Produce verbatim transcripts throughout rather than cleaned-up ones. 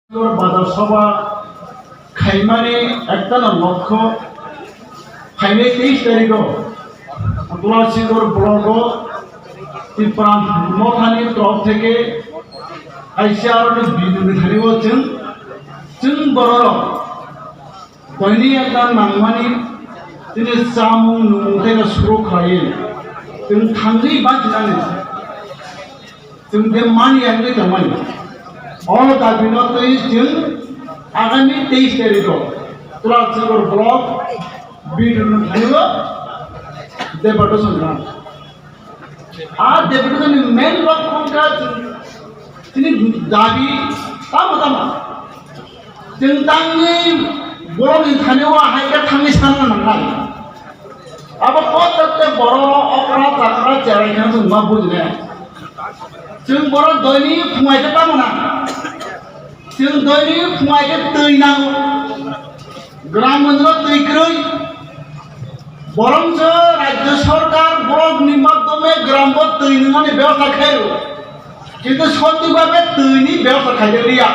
Bazar sabha khaimani ektano lokho phainai teis tarikho Tulashikhor block o Tipra Mothani torop theke kaisa aro biduni thani o chwng chwng bororok Toini ekta nangmani tini chamung nungmung tei no suru khlaiwi chwng thangwi bachinani chwng de mani yakni tongmani. O dabino twi chwng agami teis tarikho Tulashikhor block biduni thani o Departation kha. A deputation ni main rok wngkha chini dabi tamo tamo. Chwng tangwi borokni thani o hai khe thangwi sana nangnai. Abo kotor tei borok okra chakra cherai khe chwng ma bujinai. Chwng borok doini phungai khe tamo nang. Chwng doini phungai khe twi nango. Gram wngjwk twi kwrwi. Borokno rajya sarkar borokni madhyome gram bo twi nwngnani bebosta khaio. Kintu sotwi babe twini bebosta khaide liya.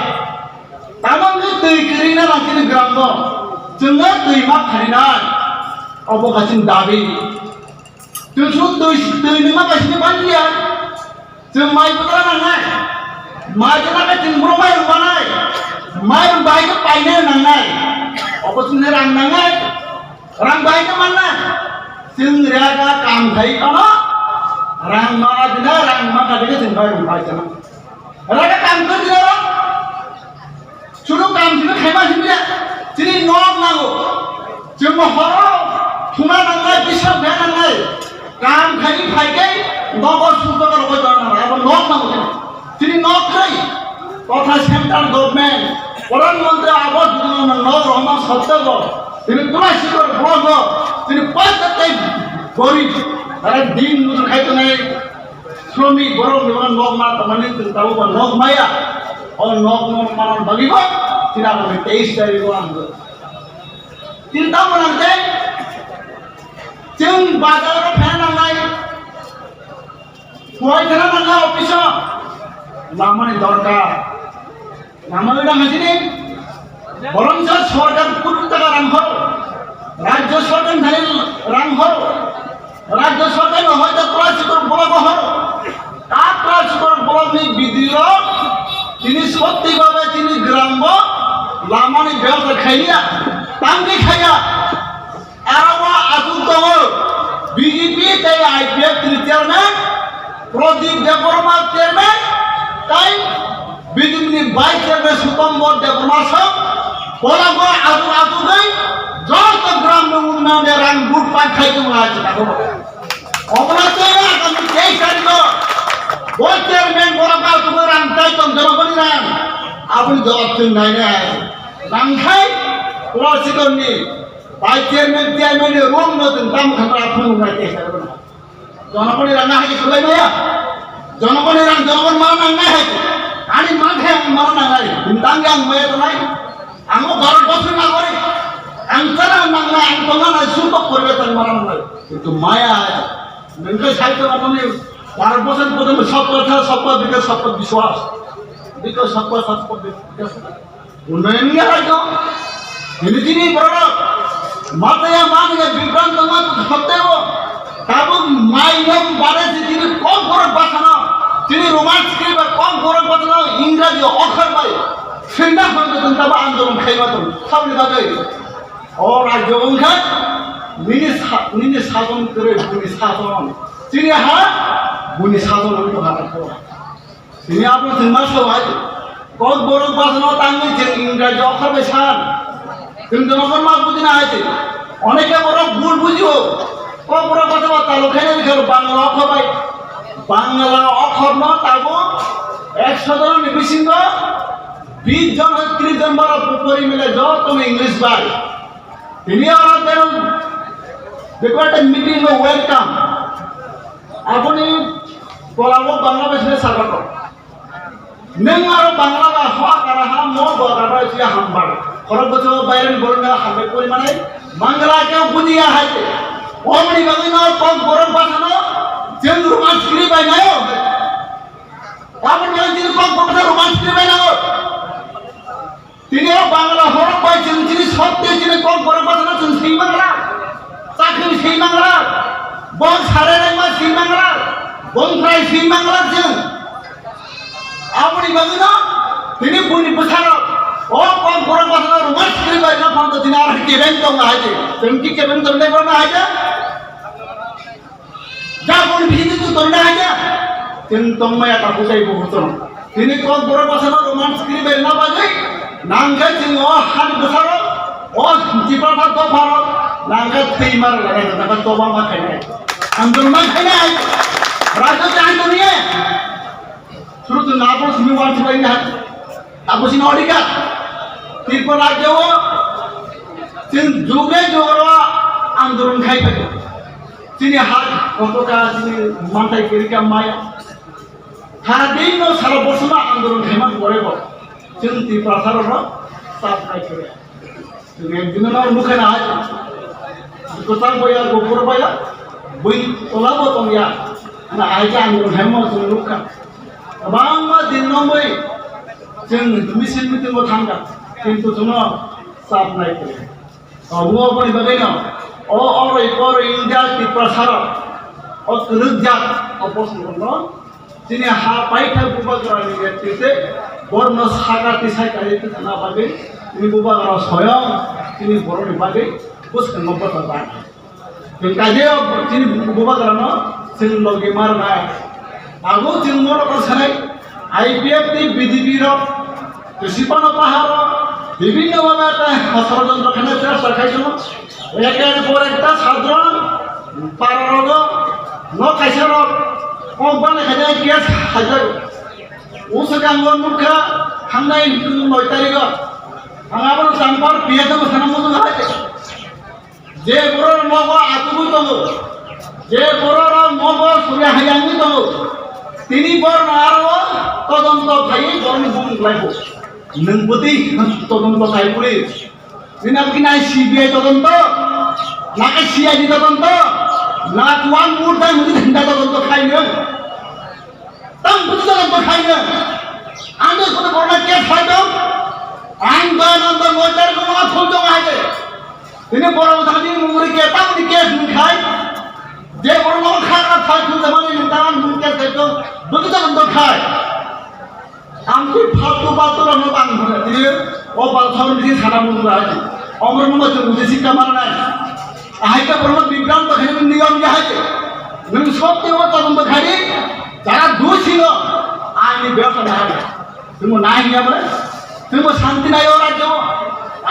Tamo wngkhe twi kwrwi na nang chini gram bo. Chwngno twi ma khainai. Obo kha chini dabi. Chwng su twi, twi nungma bai sini ban liya. Chwng mai putra nangnai. Mai jana khe chwng bro mai rung manai. Mai rung bai khe painai nangnai. Obo chwngno rang nangnai. Rang bai khe mannai. Chwng rega kam khai kono. Rang ma dina, rang ma ka dina chwng bai rung bai jana. Rega kam khe dina ro. Chwng kam simi khaima simi ya. Chini nok nango. Chwng horo thuna nangnai, bisap bia nangnai. Kam khaini phaikai nogo sukha rogoi dona nangnai. Abo nok nango chini. Chini nok kwrwi. Kotha central government, Pradhan Mantri Awas Yojana nok rohorma sotto go. Chini Tulashikhor block go. Chini paita tei gorib. Tara din mujur khai tongnai. Sromik borok ni nok ma tamani chwng tabuk ba nok maya. O nok no manna bagwi bo chini abo ni teis tarikh o ang chini tamo nang tei chwng bazar o phai nangnai. Kuai thana nangnai office o. Lama ni dorkar. Namani dang hasini, borongsa sorkar kuru taka rang hor, rajya sorkar thani rang hor, rajya sorkar no hoito Tulashikhor block hor, ta Tulashikhor block ni B D O, tini sotti babe tini gram bo, lamani bebosta khailiya, tangwi khaiya. Aro o aswk tongo, B J P tei I P F ni chairman Pradip Debbarma chairman tei B J P ni vice chairman Sutombor Debbarma song, bola bo aswk aswkgwi joto gram ni unnayone rang but pai khai tongo hai se tongo. Obono tei agami teis tarikh o bo chairman borok aswkgwi rang tai tong jonogoni rang aboni jawab chwng nainai. Rang khai Tulashikhor ni Bai chairman, chairman ni room no chwng tam kha ta phunuk nai tei sa. Jonogoni rang hai sulai maya. Jonogoni rang jonogon ma nang nai hai. Ani ma khe ang ma nang nai. Bintang yang maya to nai. Ang o baro bosor na gori. Ang chana nang nai, ang tongna nai, sumpak poribe tang ma nang nai. Kintu maya hai. Nengke sai to amoni baro bosor ni bodol sabka tha, sabka bikas, sabka biswas. Bikas sabka, sabka bikas. Unnayon ya rajo. Ini sini borok. Mata ya mani ya bibranto ma sabtebo. Tabuk mainom bare si sini kom borok basano. Sini Roman script ba kom borok basano Ingraji okhor bai. Sinda hoito tong tabo andolon khaima tong. Sabni bagwi. O rajo wngkha nini sa-, nini sajon kwrwi buni sajon. Sini ha buni sajon wngkha ha. Sini abo chwng ma sao hai. Kokborok bachano tangwi chwng Ingraji okhor bai san. Chwng jonogon ma bujina hai se. Oneke borok bul bujio. Kokborok bachano talo khaina bikha Bangla okhor bai. Bangla okhorno tabuk ekso jononi bisingo bis jon hai tris jon borok pori mile jotono English bai. Tini oro tei request meeting no welcome. Aboni kolabo Bangladesh ni saka to. Neng aro Bangla ba hoa kara ha mo bo kara chi hambar. Khorok bocho bayren borna hambai pori mane Bangla ke bujiya hai. Omni bagwi no kok borok basano jeng rumah siri bai nayo. Aboni bagwi jeng kok borok rumah siri bai nayo. Tini o Bangla horok bai chwng chini sotwi chini Kokborok bwsano chwng swi mangra. Chakri swi mangra. Bong sare rengma swi mangra. Bongphrai swi mangra chwng. Aboni bagwino tini buini bwsarok o Kokborok bwsano roman script bai no phanto tini aro kebeng tong hai di. Chwng ki kebeng tong dai bono hai di. Jabon bini tu tong dai di. Chwng tong maya ta kutai bo hoto. Tini Kokborok bwsano roman script bai na bagwi nangkhe chwng o hani bwsarok o Tipra pha dopharo nangkhe thwi mar lai nangkhe toba ma khainai. Ang tong ma khainai. Rajo chang tong ye. Suru tu nabo simi wan sila ini hat. Abo sini odika. Tripura rajyo o chwng juge joro andolon khai phaio. Chini hak kotoka chini mantai kerika maya. Sara din no sara bosma andolon khai man pore bo. Chwng Tripura sara no sab khai phaio. Chwng ekdin no nukha na hai. Kwchang boya, gopur boya, bui tola bo tongya. Ana aija ang hemo chwng nukha. Kwbangma din no mui chwng misil meeting bo thangkha. Kintu chwngno sab nai kre. Obo boni bagwi no o oro ipor India Tripura sara o kwrwk jak o post no Chini ha paithak bubagrani netrite borno saka tisai kari tithana bagwi chini bubagra soyong chini boroni bagwi bwskango bwsajak. Chwng kaje chini bubagrano chwng logi marnai. Abo chwng mono kok sanai I P F ni B J P rok Sipano paharo bibhinno bhabe ta sorojontro khaina chesta khai tongo. Eker por ekta sadron pararogo no kaisa rok kok bana khaina case hajak. Usakango nukha thangnai noi tarigo. Ang abono tampar piya tongo sana mutung hai. Je borok nogo atugwi tongo, je borok nogo suri hayangwi tongo, tini borno aro todonto khaiwi borokni bumung klaibo. Nwng bwtwi todonto khai puri? Nini abo khe nai C B I todonto, naka C I D todonto, na kuan murda mudi dhanda todonto khai nwng. Tang buji jaga bwkhaino. Ang de kono borna case khai tong. Ang da nang da moi tar ko ma thul tong ai de. Ini borok thani mungri ke tang ni case ni khai. Je borok no kha kha thai thul da mani ni tang ni case khai tong. Buji jaga bwkhai. Ang kui phaltu baltu rok no bang bwkha tiri. O bal thor ni sana mung ra ji. Omro no ma buji sikka mar nai. Ahai ka borok bibranto khai niyom ya hai. Nwng sotwi o todonto khai. Jara dusino aini byabstha nai. Tamo nai hiya bole? Tamo shanti nai o rajyo?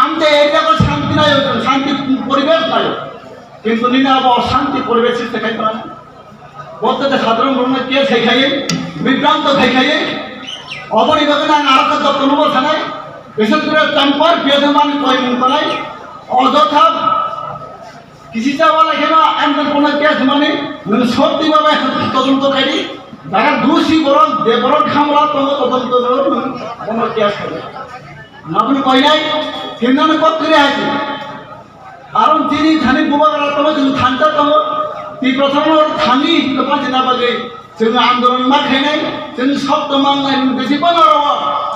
Amte area ko shanti nai o, shanti poribesh nai o. Kintu nini abo shanti poribesh srishti khai pala. Botte te sadharon borokno case khai khai, bibranto khai khai. Oboni bagwi nang arokha doptor no sanai. Bises kore tampar piyajamani koi mung tanai. Ojotha Kisi cha wala kheno ang tong kono case mani nwng sotwi babai todonto khaidi. Dara dusi borok je borok khamla tongo todonto no nwng kono case khaidi. Nabuni koinai tinno no kok kiri haji. Aron tini thani bubagra tongo chwng thangta tongo. Ti prothom thani hinto panchina bagwi. Chwng andolon ma khainai, chwng sokto mangnai, nwng bisi bono oro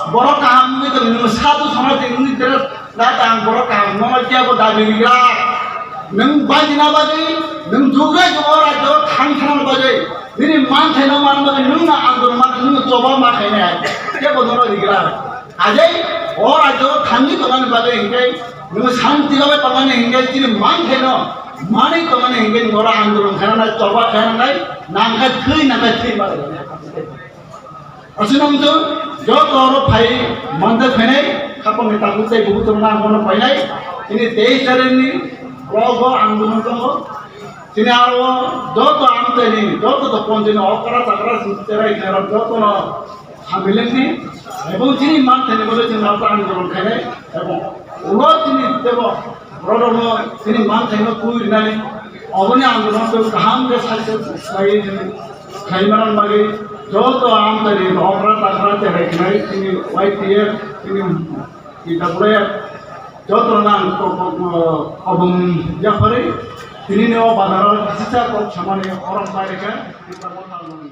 borok kaham wngwi tong, nwng sadu samajik wngwi dress da tang borok kaham, nono kebo dabi rigra. Nwng bajina bagwi, nwng jugai jugo rajyo thang thang bagwi, nini manthaino man bagwi, nwng no andolon ma, nwng no choba ma khainai, kebo nono rigra. Ajai o rajyo thangwi tongmani bagwi hinkhe nwng shanti bagwi tongmani hinkhe chini manthaino manwi tongmani hinkhe nwng oro andolon khainanai, choba khainanai, nangkha thwi, nangkha thwi ma. Aswk nang chwng joto oro phai mantha khainai, khapangni tabuk tei bubu tongna ang bono painai. Chini teis tarikni vlog o ang bono tongo. Chini aro joto amchaini, joto to ponchini okra chakra cherai khairok jotono hamilengni, ebong chini manthaini bagwi chwng abo andolon khainai, ebong ulo chini tebo borokno chini manthaino twi rinani, oboni andolon tei kaham khe success khlaiwi chwng khlai manani bagwi joto amchaini okra chakra cherai khainai chini Y T F, chini Kita boleh joto nang kobong yapari tini neo bazaro sisa kok samani orang pai kan kita mau tahu.